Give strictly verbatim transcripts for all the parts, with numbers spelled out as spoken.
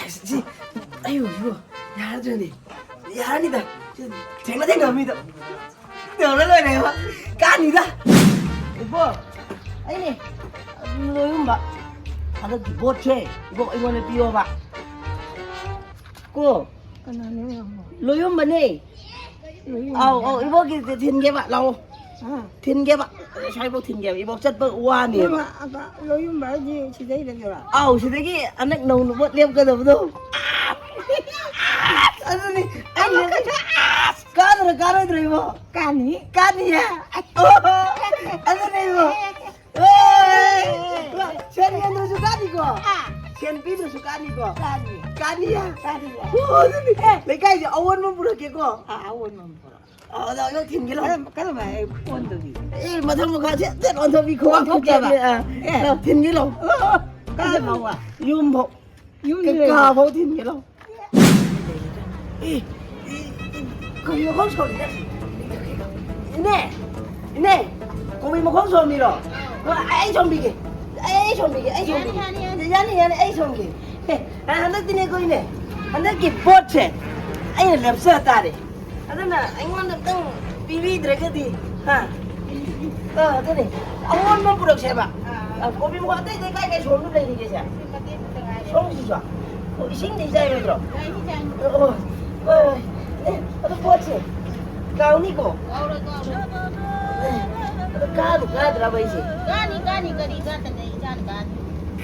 ꯁꯤ ꯑꯩ ꯍꯧꯖꯤꯛ ꯌꯥꯔꯗ꯭ꯔꯅꯦ? ꯌꯥꯔꯅꯤꯗ꯫ ꯁꯤ ꯊꯦꯡꯅ ꯊꯦꯡꯅꯕ ꯃꯤꯗ ꯇꯧꯔ ꯂꯣꯏꯔꯦꯕ꯫ ꯀꯥꯅꯤꯗ꯫ ꯏꯕꯣ, ꯑꯩꯅꯦ ꯂꯣꯏꯌꯨꯝꯕ꯫ ꯍꯟꯗꯛꯀꯤ ꯚꯣꯠꯁꯦ ꯏꯕꯣ ꯑꯩꯉꯣꯟꯗ ꯄꯤꯌꯣꯕ꯫ ꯀꯣ? ꯀꯅꯥꯅꯣ ꯌꯥꯝꯕ? ꯂꯣꯏꯌꯨꯝꯕꯅꯦ꯫ ꯂꯣꯏꯌꯨꯝꯕ? ꯑꯥꯎ, ꯑꯥꯎ, ꯏꯕꯣꯛꯀꯤ ꯊꯤꯟꯒꯦꯕ, ꯂꯥꯛꯑꯣ꯫ ꯑꯥ꯫ ꯊꯤꯟꯒꯦꯕ꯫ ꯁ꯭ꯋꯥꯏꯐꯥꯎ ꯊꯤꯟꯒꯦꯕ꯫ ꯏꯕꯣꯛ ꯆꯠꯄ ꯋꯥꯅꯦꯕ꯫ ꯂꯣꯏꯌꯨꯝꯕ, ꯑꯗ ꯂꯣꯏꯌꯨꯝꯕ ꯍꯥꯏꯗꯤ ꯁꯤꯗꯩꯗꯅꯦꯕ? ꯑꯥꯎ, ꯁꯤꯗꯒꯤ ꯍꯟꯗꯛ ꯅꯧꯅ ꯚꯣꯠ ꯂꯦꯞꯀꯗꯕꯗꯣ꯫ ꯑꯗꯨꯅꯤ, ꯑꯩ ꯂꯦꯞꯀꯗ-, ꯀꯥꯗ꯭ꯔꯥ ꯀꯥꯔꯣꯏꯗ꯭ꯔꯣ ꯏꯕꯣ? ꯀꯥꯅꯤ꯫ ꯀꯥꯅꯤꯌꯦ? ꯑꯣ, ꯑꯗꯨꯅꯦ ꯏꯕꯣ꯫ ꯑꯦ! ꯁꯦꯟ ꯌꯦꯟꯗ꯭ꯔꯁꯨ ꯀꯥꯅꯤꯀꯣ? ꯑꯥ꯫ ꯁꯦꯟ ꯄꯤꯗ꯭ꯔꯁꯨ ꯀꯥꯅꯤꯀꯣ? ꯀꯥꯅꯤ꯫ ꯀꯥꯅꯤꯌꯦ? ꯀꯥꯅꯤꯌꯦ꯫ ꯑꯣ, ꯑꯗꯨꯅꯤ꯫ ꯑꯦ꯫ ꯂꯩꯀꯥꯏꯁꯦ ꯑꯑꯣꯟꯕ ꯑꯃ ꯄꯨꯔꯛꯀꯦꯀꯣ? ꯑꯥ, ꯑꯑꯣꯟꯕ ꯑꯃ ꯄꯨꯔꯛꯑꯣ꯫ ꯑ, ꯂꯥꯛꯑꯣ, ꯊꯤꯟꯒꯦ ꯂꯥꯛꯑꯣ꯫ ꯀꯔꯝ-, ꯀꯔꯝꯍꯥꯏ ꯑꯣꯟꯗꯕꯤ? ꯑꯦ, ꯃꯊꯛ ꯃꯈꯥ ꯁꯦ ꯁꯦ ꯑꯣꯟꯊꯣꯛꯄꯤ, ꯈꯣꯡ ꯑꯣꯟꯊꯣꯛꯇꯕ? ꯊꯣꯛꯇꯕꯅꯦ, ꯑꯥ꯫ ꯑꯦ꯫ ꯂꯥꯛꯑꯣ, ꯊꯤꯟꯒꯦ ꯂꯥꯛꯑꯣ꯫ ꯑꯣ, ꯑꯣ, ꯀꯥꯏ ꯐꯥꯎꯕ? ꯌꯨꯝꯐꯥꯎ꯫ ꯌꯨꯝ ꯂꯩ꯫ ꯀꯥꯐꯥꯎ ꯊꯤꯟꯒꯦ ꯂꯥꯛꯑꯣ꯫ ꯑꯦ, ꯑꯦ, ꯑꯦ, ꯀꯔꯤ ꯃꯈꯣꯡ ꯁꯣꯜꯂꯤꯅꯣ? ꯏꯅꯦ, ꯏꯅꯦ, ꯀꯣꯕꯤ ꯃꯈꯣꯡ ꯁꯣꯝꯕꯤꯔꯣ? ꯑꯩ ꯁꯣꯝꯕꯤꯒꯦ, ꯑꯩ ꯁꯣꯝꯕꯤꯒꯦ, ꯑꯩ ꯁꯣꯝꯕꯤꯒꯦ꯫ ꯌꯥꯅꯤ, ꯌꯥꯅꯤ, ꯌꯥꯅꯤ꯫ ꯌꯥꯅꯤ, ꯌꯥꯅꯤ, ꯑꯩ ꯁꯣꯝꯒꯦ꯫ ꯑꯦ, ꯍꯟꯗꯛꯇꯤꯅꯦ ꯑꯩꯈꯣꯏꯅꯦ, ꯍꯟꯗꯛꯀꯤ ꯚꯣꯠꯁꯦ ꯑꯩꯅ ꯂꯦꯞꯆ ꯇꯥꯔꯦ꯫ ꯑꯗꯨꯅ ꯑꯩꯉꯣꯟꯗ ꯑꯝꯇꯪ ꯄꯤꯕꯤꯗ꯭ꯔꯒꯗꯤ, ꯍꯥ? ꯑ, ꯑꯗꯨꯅꯦ꯫ ꯑꯑꯣꯟꯕ ꯄꯨꯔꯛꯁꯦꯕ꯫ ꯑꯥ, ꯀꯣꯕꯤ ꯃꯈꯣꯡ ꯑꯇꯩ ꯑꯇꯩ ꯀꯥꯏ ꯀꯥꯏ ꯁꯣꯝꯗ ꯂꯩꯔꯤꯒꯦꯁꯦ? ꯁꯣꯝꯁꯤꯁꯨ꯫ ꯑꯣ, ꯏꯁꯤꯡꯗꯤ ꯆꯥꯏꯔꯣꯏꯗ꯭ꯔꯣ? ꯑꯣ, ꯍꯣꯏ, ꯍꯣꯏ꯫ ꯑꯦ, ꯑꯗꯨ ꯄꯣꯠꯁꯦ ꯀꯥꯎꯅꯤꯀꯣ? ꯑꯦ, ꯑꯗꯨ ꯀꯥꯗꯤ ꯀꯥꯗ꯭ꯔꯕ ꯑꯩꯁꯦ? ꯀꯥꯅꯤ, ꯀꯥꯅꯤ, ꯀꯔꯤ ꯀꯥꯗꯅ ꯏꯆꯥꯅ ꯀꯥꯅꯤ꯫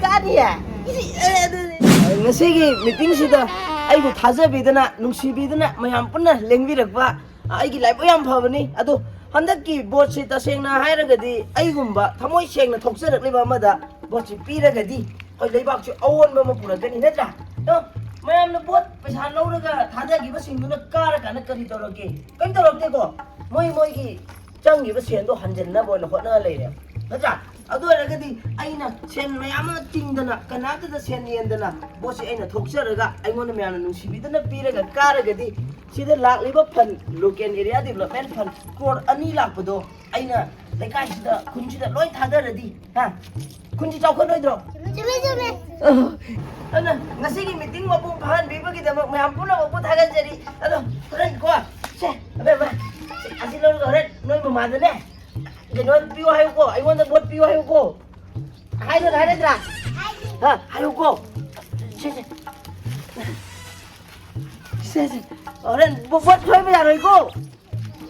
ꯀꯥꯅꯤꯌꯦ? ꯏꯁꯤ, ꯑꯦ, ꯑꯗꯨꯅꯦ꯫ ꯉꯁꯤꯒꯤ ꯃꯤꯇꯤꯡꯁꯤꯗ ꯑꯩꯕꯨ ꯊꯥꯖꯕꯤꯗꯅ, ꯅꯨꯡꯁꯤꯕꯤꯗꯅ ꯃꯌꯥꯝ ꯄꯨꯟꯅ ꯂꯦꯡꯕꯤꯔꯛꯄ ꯑꯩꯒꯤ ꯂꯥꯏꯕꯛ ꯌꯥꯝ ꯐꯕꯅꯤ꯫ ꯑꯗꯣ ꯍꯟꯗꯛꯀꯤ ꯚꯣꯠꯁꯤ ꯇꯁꯦꯡꯅ ꯍꯥꯏꯔꯒꯗꯤ ꯑꯩꯒꯨꯝꯕ ꯊꯃꯣꯏ ꯁꯦꯡꯅ ꯊꯣꯛꯆꯔꯛꯂꯤꯕ ꯑꯃꯗ ꯚꯣꯠꯁꯤ ꯄꯤꯔꯒꯗꯤ ꯑꯩꯈꯣꯏ ꯂꯩꯕꯥꯛꯁꯤ ꯑꯑꯣꯟꯕ ꯑꯃ ꯄꯨꯔꯛꯀꯅꯤ, ꯅꯠꯇ꯭ꯔꯥ? ꯑꯗꯣ ꯃꯌꯥꯝꯅ ꯚꯣꯠ ꯄꯩꯁꯥ ꯂꯧꯔꯒ ꯊꯥꯗꯈꯤꯕꯁꯤꯡꯗꯨꯅ ꯀꯥꯔꯀꯥꯟꯗ ꯀꯔꯤ ꯇꯧꯔꯛꯀꯦ? ꯀꯔꯤꯝ ꯇꯧꯔꯛꯇꯦꯀꯣ꯫ ꯃꯣꯏ ꯃꯣꯏꯒꯤ ꯆꯪꯈꯤꯕ ꯁꯦꯟꯗꯣ ꯍꯟꯖꯤꯟꯅꯕ ꯑꯣꯏꯅ ꯍꯣꯠꯅ ꯂꯩꯔꯦ, ꯅꯠꯇ꯭ꯔꯥ? ꯑꯗꯨ ꯑꯣꯏꯔꯒꯗꯤ ꯑꯩꯅ ꯁꯦꯟ ꯃꯌꯥꯝ ꯑꯃ ꯇꯤꯡꯗꯅ, ꯀꯅꯥꯝꯇꯗ ꯁꯦꯟ ꯌꯦꯟꯗꯅ ꯚꯣꯠꯁꯦ ꯑꯩꯅ ꯊꯣꯛꯆꯔꯒ ꯑꯩꯉꯣꯟꯗ ꯃꯌꯥꯝꯅ ꯅꯨꯡꯁꯤꯕꯤꯗꯅ ꯄꯤꯔꯒ ꯀꯥꯔꯒꯗꯤ ꯁꯤꯗ ꯂꯥꯛꯂꯤꯕ ꯐꯟ, local area development fund crore ꯑꯅꯤ ꯂꯥꯛꯄꯗꯣ ꯑꯩꯅ ꯂꯩꯀꯥꯏꯁꯤꯗ, ꯈꯨꯟꯁꯤꯗ ꯂꯣꯏ ꯊꯥꯗꯔꯗꯤ, ꯍꯥ? ꯈꯨꯟꯁꯤ ꯆꯥꯎꯈꯠꯂꯣꯏꯗ꯭ꯔꯣ? ꯆꯨꯝꯃꯦ, ꯆꯨꯝꯃꯦ. ꯑꯗꯨꯅ ꯉꯁꯤꯒꯤ ꯃꯤꯇꯤꯡ ꯃꯄꯨꯡ ꯐꯥꯍꯟꯕꯤꯕꯒꯤꯗꯃꯛ ꯃꯌꯥꯝ ꯄꯨꯝꯅꯃꯛꯄꯨ ꯊꯥꯒꯠꯆꯔꯤ. ꯑꯗꯣ ꯍꯣꯔꯦꯟ ꯀꯣ, ꯁꯦ, ꯑꯕꯦꯝꯃ, ꯁꯦ, ꯑꯁꯤ ꯂꯧꯔꯒ ꯍꯣꯔꯦꯟ ꯅꯣꯏ ꯃꯃꯥꯗꯅꯦ ꯀꯩꯅꯣ ꯄꯤꯌꯨ ꯍꯥꯏꯌꯨꯀꯣ, ꯑꯩꯉꯣꯟꯗ ꯚꯣꯠ ꯄꯤꯌꯨ ꯍꯥꯏꯌꯨꯀꯣ. ꯍꯥꯏꯗ꯭ꯔꯥ, ꯍꯥꯏꯔꯗ꯭ꯔꯥ? ꯍꯥ, ꯍꯥꯏꯌꯨꯀꯣ. ꯁꯦ, ꯁꯦ. ꯁꯦ, ꯁꯦ. ꯍꯣꯔꯦꯟ ꯚꯣ-, ꯚꯣꯠ ꯁꯣꯏꯕ ꯌꯥꯔꯣꯏꯀꯣ.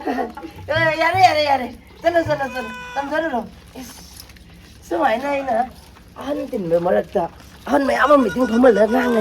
ꯑꯦ, ꯌꯥꯔꯦ, ꯌꯥꯔꯦ, ꯌꯥꯔꯦ. ꯆꯠꯂꯣ, ꯆꯠꯂꯣ, ꯆꯠꯂꯣ. ꯇꯝꯖꯔꯨꯔꯣ. ꯏꯁ, ꯁꯨꯃꯥꯏꯅ ꯑꯩꯅ ꯑꯍꯟ ꯇꯤꯟꯕ ꯃꯔꯛꯇ ꯑꯍꯟ ꯃꯌꯥꯝ ꯑꯃ ꯃꯤꯇꯤꯡ ꯐꯝꯍꯜꯂꯒ ꯉꯥꯡꯉꯦ꯫